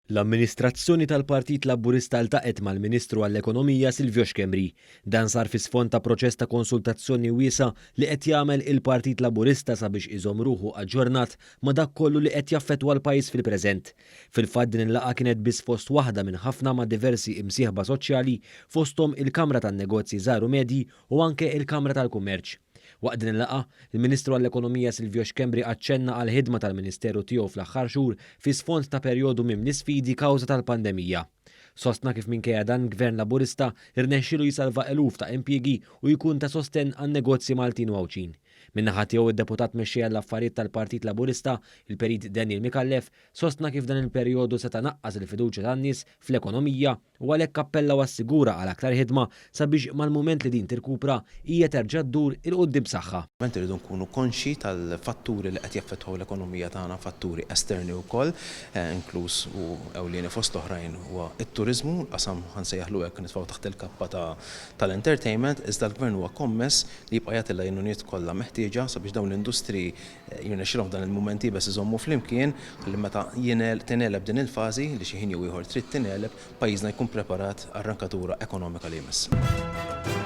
L-amministrazzjoni tal-Partit Laburista ltaqgħet mal-Ministru għall-Ekonomija Silvio Schembri. Dan sar fi sfond ta' proċess ta' konsultazzjoni wiesgħa li qed jagħmel il-Partit Laburista sabiex iżomm ruħu aġġornat ma' dak kollu li qed jaffettwa l-pajjiż fil-preżent. Fil-fatt din il-laqgħa kienet biss fost waħda minn ħafna ma' diversi imsieħba soċjali fosthom il-Kamra tan-Negozji Żgħar u Medji u anke il-Kamra tal-Kummerċ. Waqt din il-laqgħa, il-Ministru għall-Ekonomija Silvio Schembri aċċenna għall-ħidma tal-Ministeru tiegħu fl-aħħar xhur fi sfond ta' perjodu mimli sfidi kawża tal-pandemija. Sostna kif minkejja dan Gvern Laburista rnexxielu jsalva eluf ta' impjiegi u jkun ta' sostenn għan-negozji Maltin u Għawdxin. Min-naħa tiegħu d-Deputat Mexxej għall-Affarijiet tal-Partit Laburista, il-Perit Daniel Micallef, sostna kif dan il-perjodu seta' naqqas il-fiduċja tan-nies fl-ekonomija u għalhekk appella u assigura għal aktar ħidma sabiex mal-mument li din tirkupra hija terġa' ddur 'il quddiem b'saħħa. Ovvjament irridu nkunu konxji tal-fatturi li qed jaffettwaw l-ekonomija tagħna, fatturi esterni wkoll, inkluż u ewlieni fost oħrajn huwa t-turiżmu, l-qasam ħa nsejjaħlu hekk nitfgħu taħt il-kappa tal-entertainment, iżda l-Gvern huwa kommess li jibqa' jagħti l-għajnuniet kollha meħtieġa sabiex dawn l-industriji jirnexxilhom f'dan il-mument iebes iżommu flimkien ħalli meta tingħeleb din il-fażi, li xi ħin jew ieħor trid tingħeleb, pajjiżna jkun preparat għar-rankatura ekonomika li jmiss.